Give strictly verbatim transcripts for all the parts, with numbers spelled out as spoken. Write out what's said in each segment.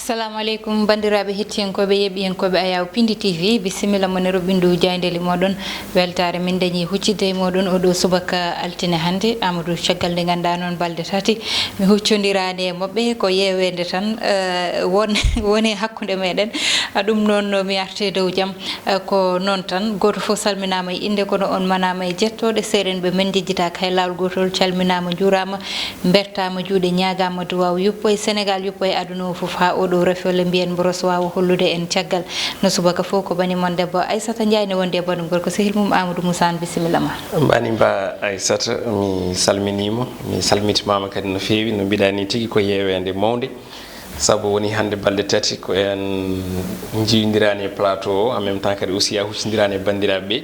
Assalamu aleykum, banndiraaɓe hettiyankooɓe, yeɓiyankooɓe Ayaw Pindi T V, bisimilla mon e roɓɓindu jaayndeeli mooɗon. Weltaare min dañi huccitde e mooɗon oɗo subaka altine hannde. Amadou, caggal nde ngannduɗaa noon balɗe tati mi huccondiraani e moɓɓe, ko yeeweende tan, eh, won, woni hakkunde meɗen. Ah, ɗum noon, mi arte dow jam. Eh, ko noon tan, gooto fof salminaama e innde, kono on manaama e jettooɗe. Seerenɓe men njejjitaaka hay laawol gootol, calminaama, njuuraama, mbertaama juuɗe, ñaagaama duwaaw yuppo e Senegaal, yuppo e aduna o fof, haa oɗo rafi walla mbiyen mboros waawa hollude en caggal. No subaka fof ko bani mon debbo Aissata Ndiaye ne wondi e banum gorko sehil mum Amadou Moussa Anne, bisimilla ma. Mbani mba Aissata, mi salminiima, mi salmitimaama kadi no feewi, no mbiɗa ni tigi ko yeeweende mawnde, sabu woni hannde balɗe tati ko en njiwndiraani e plateau o, en même temps kadi aussi a huccindiraani e banndiraaɓe ɓe,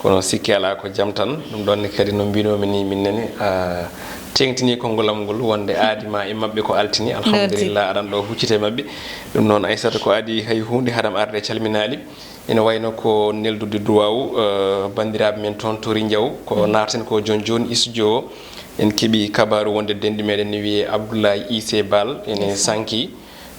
kono sikki alaa ko jam tan. Ɗum ɗon ne kadi no mbinoomi ni min nene, a teeŋtini konngol am ngol wonde aadi ma e maɓɓe ko altine, alhamdulillah, aɗan ɗo huccite e maɓɓe. Ɗum noon Aissata ko adii hay huunde haɗam arde calminaali. Ina wayno ko neldude duwaaw, eh, banndiraaɓe men toon to Rinjaw, ko naataten ko jooni jooni studio o. En keɓi kabaaru wonde denɗi meɗen ne wiyee Abdoulaye Issé Bal ene sanki.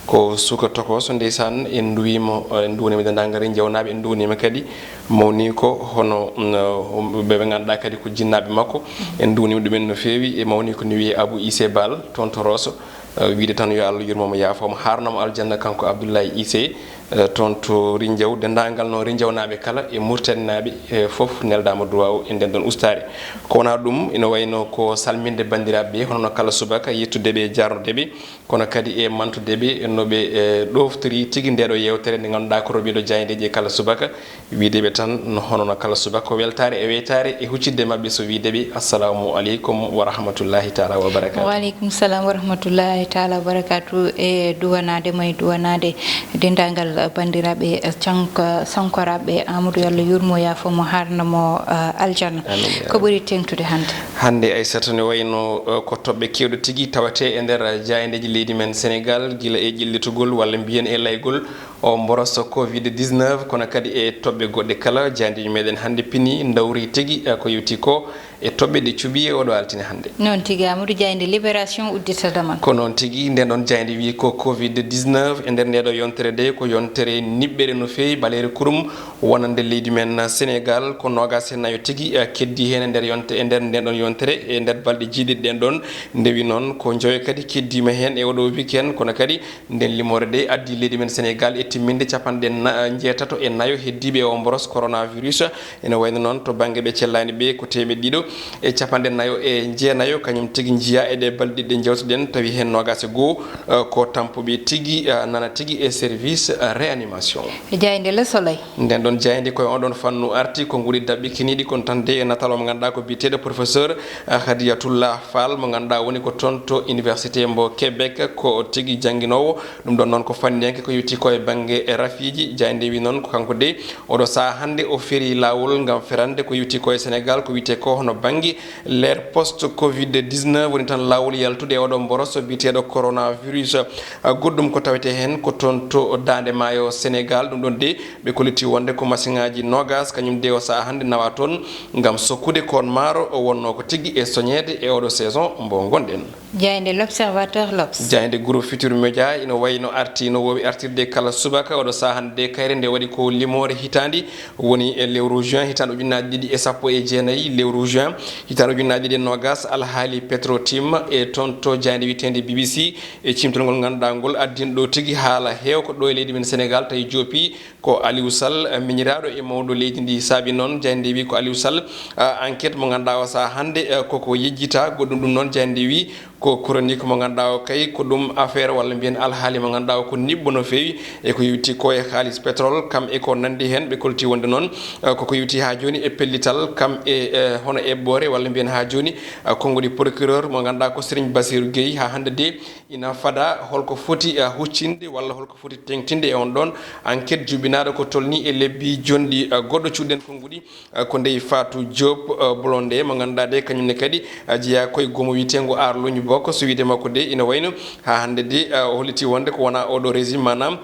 Ko suka tokoso ndeysaan, en nduwiima, eh, en nduwniima denndaangal Rinjawnaaɓe, en nduwniima kadi mawniiko hono, mm, eh, ɓe ɓe ngannduɗaa kadi ko jinnaaɓe makko. En nduwniima ɗumen no feewi. E mawniiko ne wiyee Abou Issé Bal toon to Rosso. Eh, wiide tan yo Allah yurmo mo, yaafo mo, haarno mo aljanna, kanko Abdoulaye Issé, eh, toon to Rinjaw. Denndaangal noon Rinjawnaaɓe kala e Muritaninaaɓe, eh, fof neldaama duwaaw e nden ɗon ustaare. Ko wonaa ɗum, ina wayno ko salminde banndiraaɓe ɓe, hono no kala subaka, yettude ɓe, jaarnude ɓe, kono kadi e mantude ɓe no ɓe, eh, ɗoftori tigi nde ɗo yeewtere nde ngannduɗaa ko roɓiiɗo jaayndeeji e kala subaka. Wiide ɓe tan no hono no kala subaka, ko weltaare e weytaare e huccitde maɓɓe, so wiide ɓe assalamu aleykum wa rahmatullahi taala wa barakatuh. Wa aleykum salam wa rahmatullahi taala wa barakatuh. E duwanaade mo e duwanaade denndaangal banndiraaɓe, eh, cank-, sankoraaɓe Amadou, yo Allah yurmo, yaafo mo, haarna mo, eh, aljanna. Amin, ya Ko ɓuri teeŋtude hannde? Hannde Aissata ne wayno, eh, ko toɓɓe keewɗe tigi tawatee e nder jaayndeeji leydi men Senegaal, gila e ƴellitugol walla mbiyen e laygol o mboros covid dix-neuf, kono kadi e toɓɓe goɗɗe kala. Jaayndeeji meɗen hannde pini, ndawri tigi, eh, ko yowti ko e toɓɓe ɗe cuɓi e oɗo altine hannde. Noon tigi, Amadou, jaaynde Libération udditata man. Ko noon tigi, nden ɗon jaaynde wi ko covid dix-neuf. E nder nde ɗo yontere de, ko yontere niɓɓere no feewi, ɓaleere kurum wonande leydi men Senegaal. Ko noogaas e nayo tigi, eh, keddi heen e nder yonte-, e nder nden ɗon yontere, e nder balɗe jiiɗiɗi ɗen ɗon. Ndewi noon ko njoyo kadi keddiima heen e oɗo weekend, kono kadi nden limoore de addi leydi men Senegaal e timminde capanɗe na-, njeetato e nayo heddiiɓe e o mboros coronavirus. Ene wayno noon to bannge ɓe cellaani ɓe ko teemeɗɗe ɗiɗo e capanɗe nayo e jeenayo, kañum tigi njiya e ɗe balɗe ɗe njewtuɗen, tawi heen noogaas e goo, eh, ko tampuɓe tigi, eh, nana tigi e service, eh, réanimation. E jaaynde Le Soleil. Nden ɗon jaaynde koye on ɗon fannu arti, ko nguɗi daɓɓi kiniiɗi, kon tan de e natal o mo ngannduɗaa ko biyeteeɗo professeur, eh, Khadiyatullah Fall, mo ngannduɗaa woni ko toon to université mbo Québec, ko tigi jannginoowo. Ɗum ɗon noon ko fanniyanke ko yowti ko e bannge e rafiiji. Jaaynde wi noon ko kanko de oɗo sahaa hannde o ferii laawol ngam ferande ko yowti ko e Senegaal, ko wiyetee ko hono bannge l'ère post covid dix-neuf, woni tan laawol yaltude e oɗo mboros biyeteeɗo coronavirus. Ah, goɗɗum ko tawetee heen ko toon to Daande Maayo Senegaal. Ɗum ɗon de ɓe kolliti wonde ko masiŋaaji noogaas, kañum de o sahaa hannde nawa toon ngam sokkude koon maaro o wonnoo ko tigi e soñeede e oɗo saison mbo ngonɗen. Jaaynde L'Observateur, L'Obs. Jaaynde Groupe Futurs Médias ina wayi no arti no woowi artirde kala subaka oɗo sahaa hannde kayre nde waɗi ko limoore hitaande, woni e lewru juin hitaande ujunnaji ɗiɗi e sappo e jeenayi, lewru juin hitaande ujunnaji ɗiɗi e noogaas, alhaali Petrotim e toon to jaaynde wiyeteende B B C e cimtol ngol ngannduɗaa ngol addin ɗo tigi haala heew ko ɗo e leydi men Senegaal tawi joopi ko Aliou Sall, eh, miñiraaɗo e mawɗo leydi ndi. Saabi noon, jaaynde wi ko Aliou Sall, eh, enquête mo ngannduɗaa o sahaa hannde, eh, koko yejjita. Goɗɗum ɗum noon, jaaynde wi ko chronique mo ngannduɗaa o kay, ko ɗum affaire walla mbiyen alhaali mo ngannduɗaa o ko niɓɓo no feewi, e ko yowti ko e haalis pétrole, kam e ko nanndi heen. Ɓe kolti wonde noon, eh, koko yowti haa jooni e pellital, kam e, eh, hono eɓɓoore walla mbiyen haa jooni, eh, konnguɗi procureur mo ngannduɗaa ko Serigne Bassirou Gueye. Haa hannde de, ina fada holko foti, eh, huccinde walla holko foti teŋtinde e on ɗon enquête jubinaaɗo ko tolni e lebbi jonɗi, eh, goɗɗo cuuɗiɗen konnguɗi, eh, ko ndey Fatou Diop, eh, Blondé mo ngannduɗaa de kañum ne kadi, eh, jeyaa koye goomu wiyeteengu Arlunj Bokk. So wiide makko de ina wayno haa hannde de, eh, o holliti wonde ko wonaa oɗo régime, maanaam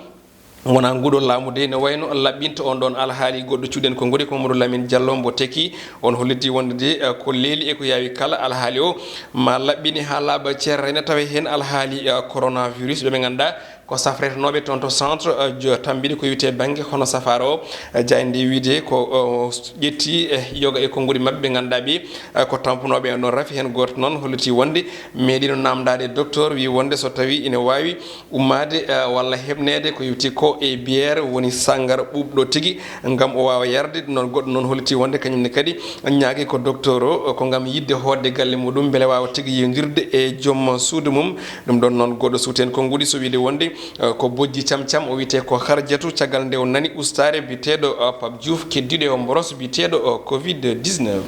wonaa nguɗo laamu de ne wayno laɓɓinta on ɗon alhaali goɗɗo cuuɗiɗen konnguɗi ko Mamadou Lamine Diallo mbo tekki. On holliti wonde de, eh, ko leeli e ko yaawi kala alhaali o ma laɓɓine haa laaɓa ceerre ne tawe heen alhaali, eh, coronavirus ɓe ɓe ngannduɗaa Ko safretenooɓe toon to centre, eh, jo-, tambiɗi ko wiyetee bannge hono safaara o, eh, jaaynde wiide ko, eh, ƴetti, eh, yoga e konnguɗi maɓɓe ɓe ngannduɗaa ɓe, eh, ko tampunooɓe en ɗon rafi. Heen gooto noon holliti wonde meeɗino naamndaade docteur, wi wonde so tawi ina waawi ummaade, eh, walla heɓneede ko yowti ko e bière woni sanngara ɓuuɓɗo tigi, ngam o waawa yarde. Ɗum noon goɗɗo noon holliti wonde kañum ne kadi ñaagi ko docteur o, ko ngam yiɗde hootde galle muɗum mbele waawa tigi yewdirde e joom suudu mum. Ɗum ɗon noon goɗɗo suuti heen konnguɗi so wiyde wonde, eh, ko bojji cam cam. O wiyetee ko Harjatu, caggal nde o nani ustaare biyeteeɗo, eh, Pape Diouf keddiiɗo e o mboros biyeteeɗo, eh, covid dix-neuf.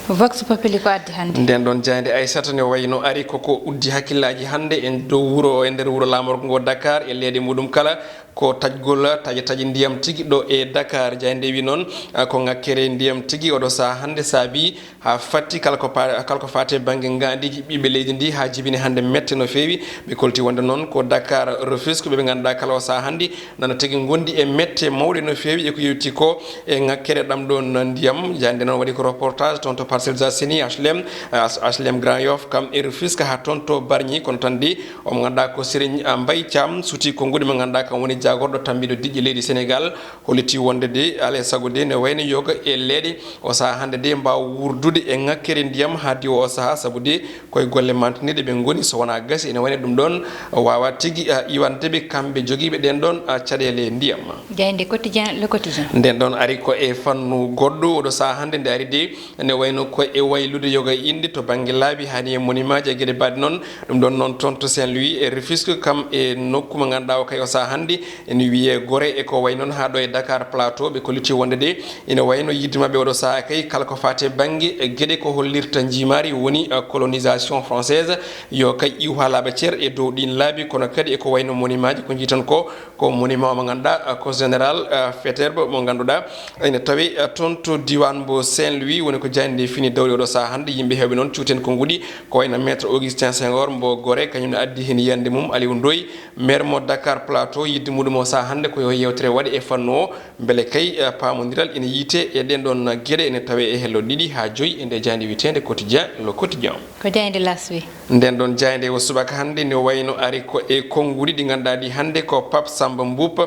Vox Populi ko addi hannde? Nden ɗon jaaynde Aysata ne wayi no ari koko uddi hakkillaaji hannde e dow wuro, e nder wuro laamorgo ngo Dakar e leeɗe muɗum kala, ko taƴgol taƴe taƴe ndiyam tigi ɗo e Dakar. Jaaynde wi noon, ah, ko ŋakkere ndiyam tigi oɗo sahaa hannde saabi haa fatti kala ko pa-, kala ko faati e bannge ngaandiiji ɓiɓɓe leydi ndi haa jibini hannde mette no feewi. Ɓe kolti wonde noon ko Dakar Rufisque ɓe ɓe ngannduɗaa kala o sahaa hannde nana tigi ngondi e mette mawɗe no feewi e ko yewti ko e ŋakkere ɗam ɗon ndiyam. Jaaynde noon waɗi ko reportage toon to Parcelles Assainies, H L M, eh, H L M Grand Yoff kam e Rufisque haa toon to Bargny. Kono tan de omo ngannduɗaa ko Serigne, ah, Mbaye Thiam suuti konnguɗi mo ngannduɗaa kam woni jaagorɗo tambiiɗo diƴƴe leydi Sénégal, holliti wonde de alaa e sago de ne wayno yoga e leeɗe o sahaa hannde de mbaawa wuurdude e ŋakkere ndiyam haa diwa o sahaa, sabu de koye golle mantiniiɗe ɓe ngoni, so wonaa gasi ene wayno ɗum ɗon waawa tigi, ah, iwande ɓe kamɓe jogiiɓe ɗen ɗon, ah, caɗeele ndiyam. Jaaynde Quotidien, Le Quotidien. Nden ɗon ari ko e fannu goɗɗo oɗo sahaa hannde nde ari de ne wayno ko e waylude yoga e innde to bannge laabi, hani e monument ji e geɗe baɗɗe noon. Ɗum ɗon noon toon to Saint-Louis e Rufisque, kam e nokku mo ngannduɗaa o kay o sahaa hannde ene wiyee Gorée e ko wayi noon haa ɗo e Dakar Plateau. Ɓe kolliti wonde de ene wayno yiɗde maɓɓe oɗo sahaa kay kala ko faati e bannge e geɗe ko hollirta njiimaari woni, eh, colonisation française yo kay iw haa laaɓa cer e dow ɗiin laabi, kono kadi e ko wayno monument ji ko njiiton ko ko monument mo ngannduɗaa, eh, ko général, eh, Faidherbe mo ngannduɗaa ene tawee, eh, toon to diiwaan mbo Saint-Louis. Woni ko jaaynde fini dawri oɗo sahaa hannde. Yimɓe heewɓe noon cuuti heen konnguɗi ko wayno Maître Augustin Senghor mbo Gorée, kañum ne addi heen yiyannde mum. Aliou Ndoye, maire mo Dakar Plateau, yiɗde muɗum o sahaa hannde ko yo yeewtere waɗe e fannu o, mbele kay, eh, paamondiral ene yiytee e ɗeen ɗoon geɗe ene tawee e hello ɗiɗi haa joyi e nde jaaynde wiyeteende Quotidien, Le Quotidien. Ko jaaynde L'As wi. Nden ɗon jaaynde o subaka hannde ne wayno ari ko e konnguɗi ɗi ngannduɗaa ɗi hannde ko Pape Samba Mboup,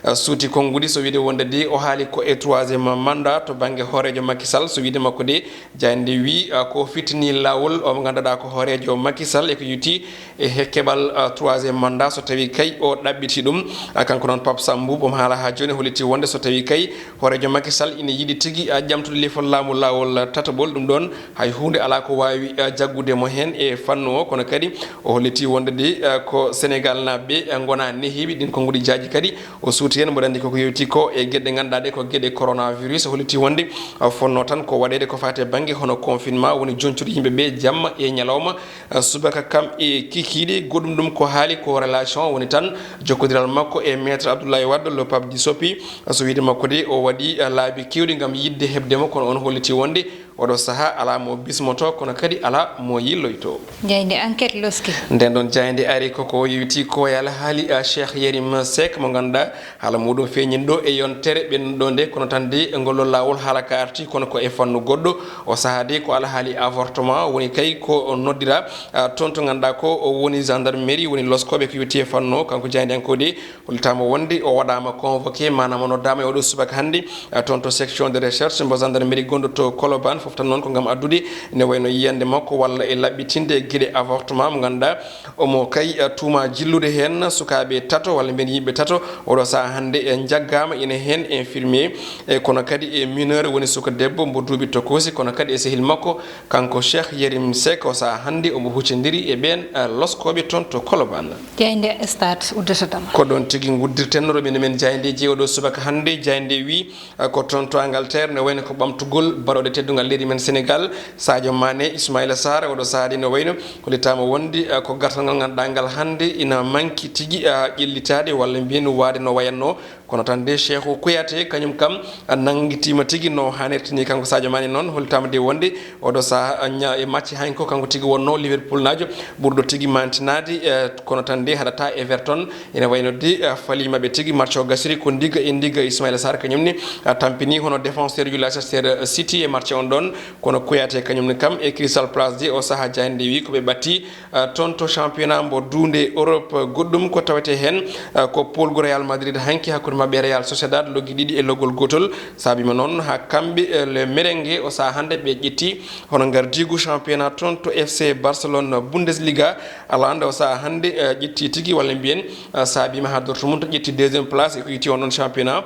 eh, suuti konnguɗi so wiyde wonde de o haali ko e troisième mandat to bannge hooreejo Macky Sall. So wiyde makko de jaaynde wi, eh, ko fittini laawol o mo ngannduɗaa ko hooreejo Macky Sall e ko yowti e he keɓal, eh, troisième mandat so tawi kay o ɗaɓɓiti ɗum. Eh, kanko noon Pape Samba Mboup omo haala haa jooni holliti wonde so tawi kay hooreejo Macky Sall ina yiɗi tigi, eh, ƴamtude lefol laamu laawol tataɓol, ɗum ɗon hay huunde alaa ko waawi, eh, jaggude mo heen e fannu o, kono kadi o holliti wonde de, eh, ko Senegal naaɓe, eh, ngonaa nehiiɓe ɗin konnguɗi jaaji kadi. O suuti heen, mboɗo anndi koko yewti ko e geɗe ngannduɗaa ɗe ko geɗe coronavirus. O holliti wonde, eh, fotnoo tan ko waɗeede ko faati e bannge hono confinement, woni joñcude yimɓe ɓe jamma e ñalawma, eh, subaka kam e kikiiɗe. Goɗɗum ɗum ko haali ko relation woni tan jokkodiral makko e Maître Abdoulaye Wade, le Pape du Sopi. So wiyde makko de o waɗi, eh, laabi keewɗi ngam yiɗde heɓde mo, kono on holliti wonde oɗo sahaa alaa mo bismoto, kono kadi alaa mo yilloyto. Jaaynde Enquête loski. Nden ɗon jaaynde ari koko yewti ko e alhaali, ah, Cheikh Yérim Seck mo ngannduɗaa haala muɗum feeñin ɗo e yontere ɓennuɗo nde, kono tan de ngol laawol haala ka arti kono ko e fannu goɗɗo. O sahaa de ko alhaali avortement woni kay ko noddira, ah, toon to ngannduɗaa ko o woni gendarmerie, woni loskooɓe ko yewti e fannu o. Kanko jaaynde an ko de hollitaama wonde o waɗaama convoqué, maanaam o noddaama e oɗo subaka hannde, eh, toon to section de recherche mbo gendarmerie gonɗo to Colobane. Fof tan noon ko ngam addude ne wayno yiyannde makko walla e laɓɓitinde geɗe avortement mo ngannduɗaa omo kay, eh, tuuma jillude heen sukaaɓe tato walla mbiyen yimɓe tato. Oɗo sahaa hannde e njaggaama ina heen infirmier, e kono kadi e mineur woni suka debbo mbo duuɓi tokoosi, kono kadi e sehil makko. Kanko Cheikh Yérim Seck o sahaa hannde omo huccondiri e ɓeen, eh, loskooɓe toon to Colobane. Jaaynde Stade uddata dama. Ko ɗoon tigi nguddirten roɓinde men jaayndeeji oɗo subaka hannde. Jaaynde wi, eh, ko toon to Angleterre ne wayno ko ɓamtugol baɗooɗe teddungal leydi men Sénégal. Sadio Mané, Ismaïla Sarr oɗo sahaa de ne wayno hollitaama wonde, eh, ko gartal ngal ngannduɗaa ngal hannde ina manki tigi, eh, ƴellitaade walla mbiyen waade no wayatnoo. Kono tan de, Cheikhou Kouyaté kañum kam nanngitiima tigi no haanirta ni. Kanko Sadio Mané noon, hollitaama de wonde oɗo sahaa ña-, e match hanki ko kanko tigi wonnoo Liverpool naajo ɓurɗo tigi mantinaade, eh, kono tan de haɗata Everton. Ene wayno de, eh, faliima ɓe tigi. Match o gasiri ko ndiga e ndiga. Ismaïla Sarr kañum ni, eh, tampini hono défenseur yu Leicester City e match on ɗon. Kono Kouyaté kañum ni kam e Crystal Palace de o sahaa jayande wi ko ɓe ɓatti, eh, toon to championnat mbo duunde Europe. Goɗɗum ko tawete heen, eh, ko poolgu Real Madrid hanki hakkunde maɓɓe e Real Sociedad, loggi ɗiɗi e loggol gootol. Saabiima noon haa kamɓe, eh, le merengue o sahaa hannde ɓe ƴetti hono ngardiigu championnat toon to F C Barcelone Bundesliga. Alaa nde o sahaa hannde, eh, ƴetti tigi, walla mbiyen, eh, saabiima haa Dortmund ƴetti deuxième place e ko wiyetee on ɗon championnat.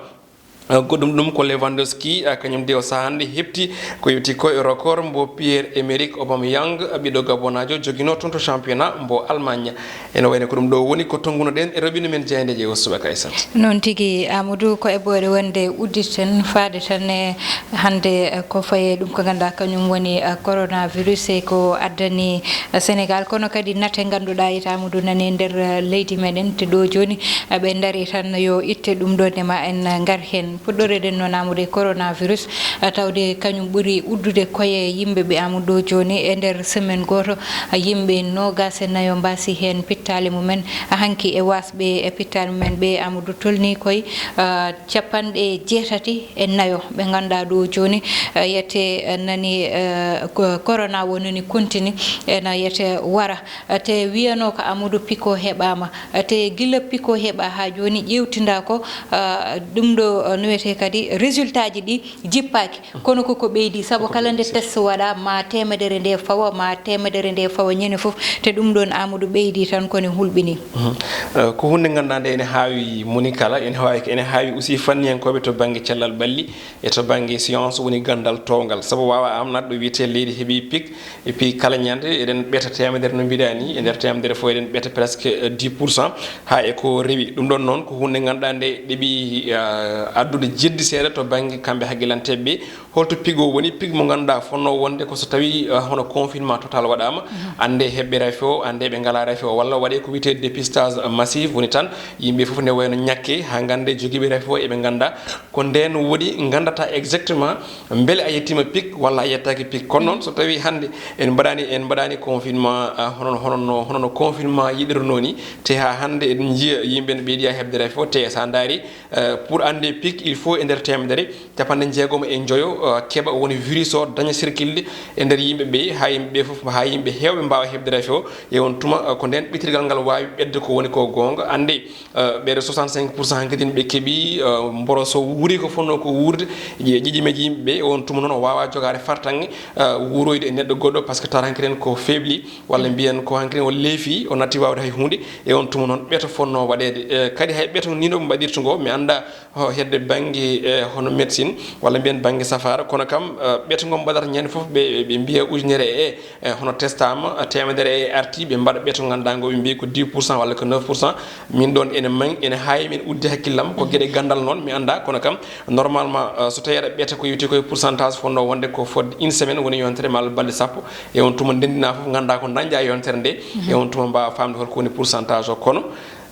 Eh, goɗɗum ɗum ko Lewandowski, eh, kañum de o sahaa hannde heɓti ko yewti ko e record mbo Pierre-Emerick Aubameyang, ɓiɗɗo gabonaajo joginoo toon to championnat mbo Allemagne. Ene wayno ko ɗum ɗo woni ko tonngunoɗen e roɓino men jeyndeje o subaka e sat. Noon tigi, Amadou, ko e ɓooyde wonde udditen faade tan e hannde, eh, ko faye ɗum ko ngannduɗaa kañum woni, eh, coronavirus e ko addani, eh, Sénégal, kono kadi nate ngannduɗaa ita Amadou nani e nder, eh, leydi meɗen te ɗo jooni, eh, ɓe ndari tan yo itte ɗum ɗo nde ma en, eh, ngar heen. Puɗɗoreɗen noon Amadou e coronavirus, eh, tawde kañum ɓuri uddude koye yimɓe ɓe Amadou ɗo jooni e nder semaine gooto, eh, yimɓe noogas e nayo mbaasi heen pittaali mumen, eh, hanki e wasɓe e pittaali mumen ɓe Amadou tolni koye, eh, capanɗe jeetati e nayo ɓe ngannduɗaa ɗo jooni, eh, yete, eh, nani, eh, ko corona o nani kontini ena yete wara. Eh, te wiyano ko Amadou pic o heɓaama. Eh, te gila pic o heɓa haa jooni ƴeewtinda ko, eh, ɗum ɗo, eh, no wiyetee kadi résultat ji ɗi jippaaki. Kono koko ɓeydi, sabu koko kala nde ɓeydi, test waɗa, ma teemedere nde fawa, ma teemedere nde fawa ñande fof, te ɗum ɗon Amadou ɓeydi tan kone hulɓini. Mhm. Eh, ko huunde ngannduɗaa nde ene haawi moni kala, ene haawi, ene haawi aussi fanniyankooɓe to bannge cellal ɓalli e to bannge science woni ganndal towngal. Sabu waawa am naɗɗo wiyetee leydi heɓi pic, et puis kala ñande eɗen ɓeta teemedere no mbiɗa ni, e nder teemedere fof eɗen ɓeta presque, eh, dix pour cent, haa e ko rewi. Ɗum ɗon noon ko huunde ngannduɗaa nde ɗeɓi, eh, addude jeddi seeɗa to bannge kamɓe haqqilanteeɓe ɓe. Holto pic o woni? Pic mo ngannduɗaa fotnoo wonde ko so tawii, eh, hono confinement total waɗaama, mhm, annde heɓɓe rafi o, annde ɓe ngalaa rafi o, walla waɗee ko wiyetee dépistage massif, woni tan yimɓe fof ne wayno ñakke haa ngannde jogiiɓe rafi o eɓe ngannda ko ndeen woni, nganndata exactement mbele a yettiima pic walla a yettaaki pic. Kono noon so tawii hannde en mbaɗaani, en mbaɗaani confinement, ah, hono, hono no, hono no confinement yiɗirnoo ni, te haa hannde eɗen njiya yimɓe ne ɓeydi haa heɓde rafi o, te so a ndaari, eh, pour annde pic, il faut e nder teemedere capanɗe jeegom e njoyo, eh, keɓa woni virus o daña circulde e nder yimɓe ɓe, haa yimɓe ɓe fof, haa yimɓe heewɓe mbaawa heɓde rafi o. E on tuma, eh, ko ndeen ɓitirgal ngal waawi ɓetde ko woni ko goonga. Annde, eh, ɓeɗo soixante-cinq pour cent hankadi ɓe keɓi, eh, mboro so wuuri ko fotnoo ko wuurde, ƴi-, ƴiƴimeeji yimɓe ɓe, e on tuma noon o waawa jogaade fartaŋŋe, eh, wuuroyde e neɗɗo goɗɗo, par ce que tawata hankadi ko faibli, walla mbiyen ko hankadi o leefi, o natti waawde hay huunde, e on tuma noon ɓeto fotnoo waɗeede. Eh, kadi hay ɓeto ni no mbaɗirta ngo, mi annda ho-, hedde bannge, eh, hono médecine, walla mbiyen bannge safaara, kono kam, eh, ɓeto ngo mbaɗata ñande fof ɓe, ɓe mbiya ujunere e, eh, hono testaama, eh, teemedere e arti, ɓe mbaɗa ɓeto ngannduɗaa ngo ɓe mbiyi ko dix pour cent walla ko neuf pour cent. Min ɗon ene man-, ene haawi min udde hakkillam, ko geɗe ganndal noon, mi annda, kono kam, normalement, eh, so tawii aɗa ɓeta ko yewti koye pourcentage fotnoo wonde ko fodde une semaine woni yontere malla balɗe sappo, e on tuma ndenndina fof ngannda ko dañɗa e yontere nde, e on tuma mbaawa faamde holko woni pourcentage o, kono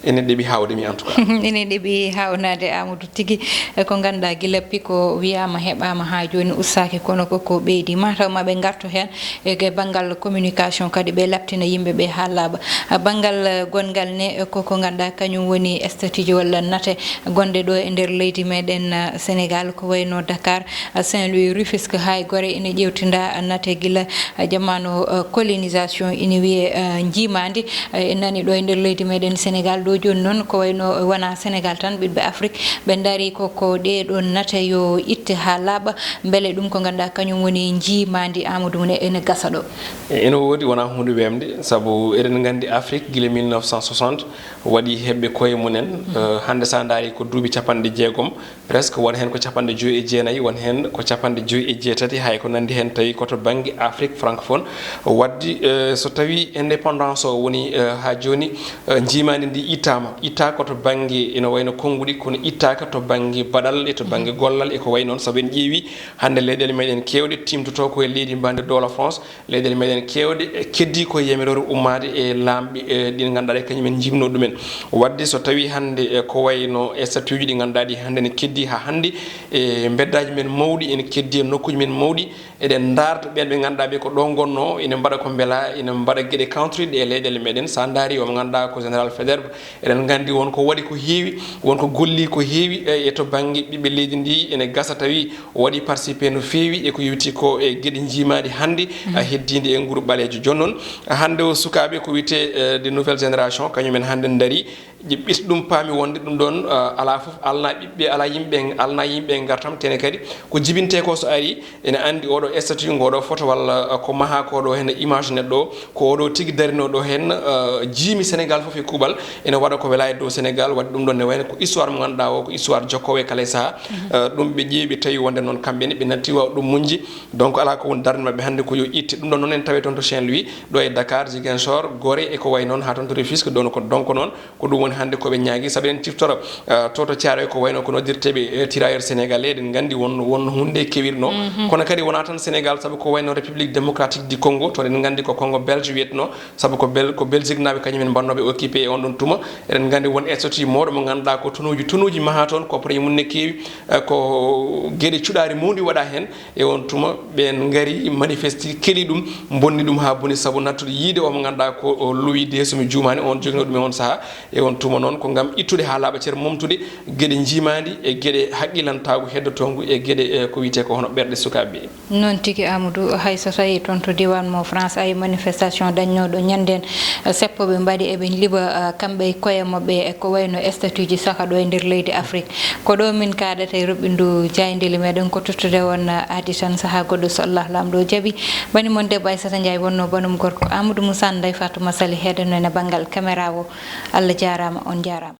ene ɗeɓi haawde mi en tout cas. Ene ɗeɓi haawnaade Amadou tigi, e ko ngannduɗaa gila pic o wiyaama heɓaama haa jooni ustaaki, kono koko ɓeydi. Mataw ma ɓe ngartu heen e ge banngal communication kadi ɓe laɓtina yimɓe ɓe haa laaɓa. Banngal, eh, gonngal ne, eh, koko ngannduɗaa kañum woni statut ji walla nate gonɗe ɗo e nder leydi meɗen, eh, Sénégal, ko wayno Dakar, eh, Saint-Louis, Rufisque, haa e Gorée ene ƴeewtinda, eh, nate gila, eh, jamaanu, eh, colonisation ene wiyee, eh, njiimaandi. Eh, en nani ɗo e nder leydi meɗen Sénégal, ɗo jooni noon ko wayno, eh, wona Sénégal tan, ɓiɓɓe Afrique ɓe ndaari ko, ko ɗee ɗoon nate yo itte haa laaɓa, mbele ɗum ko ngannduɗaa kañum woni njiimaandi Amadou ne ene gasa ɗo. E, ene woodi, wona huunde weemde, sabu eɗen nganndi Afrique gila mille neuf cent soixante waɗi heɓɓe koye mumen. Eh, hannde so a ndaari ko duuɓi capanɗe jeegom, presque won heen ko capanɗe joyi e jeenayi, won heen ko capanɗe joyi e jeetati, hay ko nanndi heen tawi ko to bannge Afrique francophone. Waɗde, eh, so tawii indépendance o woni, eh, haa jooni, eh, njiimaandi ndi Ittaama, ittaa ko to bannge ina wayno konnguɗi, kono ittaaka to bannge baɗal e to bannge gollal e ko wayi noon. Sabu en ƴeewi hannde leyɗeele meɗen keewɗe timtotoo ko e leydi mbaandi dowla France, leyɗeele meɗen keewɗe, e, keddii ko e yamiroore ummaade e laamɓe, e, ɗi ngannduɗaa ɗe kañum en njimno ɗumen. Waɗde so tawii hannde, e, ko wayno e statut ji ɗi ngannduɗaa ɗi hannde ne keddii haa hannde e mbeddaaji men mawɗi, ene keddii e nokkuuji men mawɗi, eɗen ndaarta ɓeen ɓe ngannduɗaa ɓe ko ɗo ngonnoo, ene mbaɗa ko mbela, ene mbaɗa geɗe kawtoriɗe e leyɗeele meɗen. So a ndaari omo ngannduɗaa ko Général Faidherbe, eɗen nganndi won ko waɗi ko heewi, won ko golli ko heewi, e, e to bannge ɓiɓɓe leydi ndi, ene gasa tawi o waɗi participé no feewi e ko yowiti ko e geɗe njiimaaɗi hannde, a, heddiinde e nguru ɓaleejo. Jooni noon, hannde o sukaaɓe ko wiyetee, e, de nouvelle génération, kañum en hannde ndaari, ɓe ɓis ɗum paami wonde ɗum ɗoon, e, alaa fof alna ɓiɓɓe, alaa yimɓe, alna yimɓe e ngartam, tene kadi ko jibintee ko so ari, ene anndi oɗo statut, ngoɗo photo walla, eh, ko maha ko ɗo heen image neɗɗo o, ko oɗo tigi darinoo ɗo heen, eh, jiimi Sénégal fof e kuuɓal, ene waɗa ko wela e dow Sénégal, waɗi ɗum ɗon ne wayno ko histoire mo ngannduɗaa o, ko histoire jokkoowo e kala e saha. Eh, ɗum ɓe ƴeewi, ɓe tawi wonde noon kamɓe ne ɓe natti waaw ɗum muñde. Donc alaa ko woni darnde maɓɓe hannde ko yo itte. Ɗum ɗon noon en tawi toon to Saint-Louis, ɗo e Dakar, Ziguinchor, Gorée e ko wayi noon, haa toon to Rufisque, ɗon ko donc noon. Ko ɗum woni hannde ko ɓe ñaagi, sabu eɗen ciftora, eh, to, to Thiaroye ko wayno ko noddirteeɓe, eh, tirailleurs sénégalais, eɗen nganndi won, won huunde kewirno. Kono kadi wonaa tan Sénégal, sabu ko wayno République démocratique du Congo, to eɗen nganndi ko Congo belge wiyetno, sabu ko Bel-, ko Belgique naaɓe kañum en mbannooɓe occupé e on ɗon tuma. Eɗen nganndi won statut mawɗo mo ngannduɗaa ko tonuuji, tonuuji maha toon, ko projet mum ne keewi, eh, ko geɗe cuɗaari mawɗi waɗa heen. E on tuma, ɓeen ngari, manifesti, keli ɗum, mbonni ɗum haa boni, sabu nattude yiide o mo ngannduɗaa ko o Louis deux, so mi juumaani, on joginoo ɗum e on saha. E on tuma noon, ko ngam ittude haa laaɓa cer, momtude geɗe njiimaandi e geɗe haqqilantaagu heddotoongu e geɗe, e ko wiyetee ko hono ɓerɗe sukaaɓe ɓe. Noon tigi, Amadou, hay so tawii toon to diiwaan mo France, ay manifestation dañnooɗo ñanndeen, eh, seppo ɓe mbaɗi, eɓe liɓa, eh, kamɓe e koye maɓɓe e ko wayno statut ji saka ɗo e nder leydi Afrique. Ko ɗo min kaaɗata e roɓɓindu jaayndeeli meɗen, ko tottude on aadi tan sahaa goɗɗo so Allah Laamɗo jaɓi. Bani mon debbo Aissata Ndiaye wonno banum gorko Amadou Moussa, Ndeye Fatouma Sali heedano en e banngal caméra o. Allah jaaraama, on jaaraama.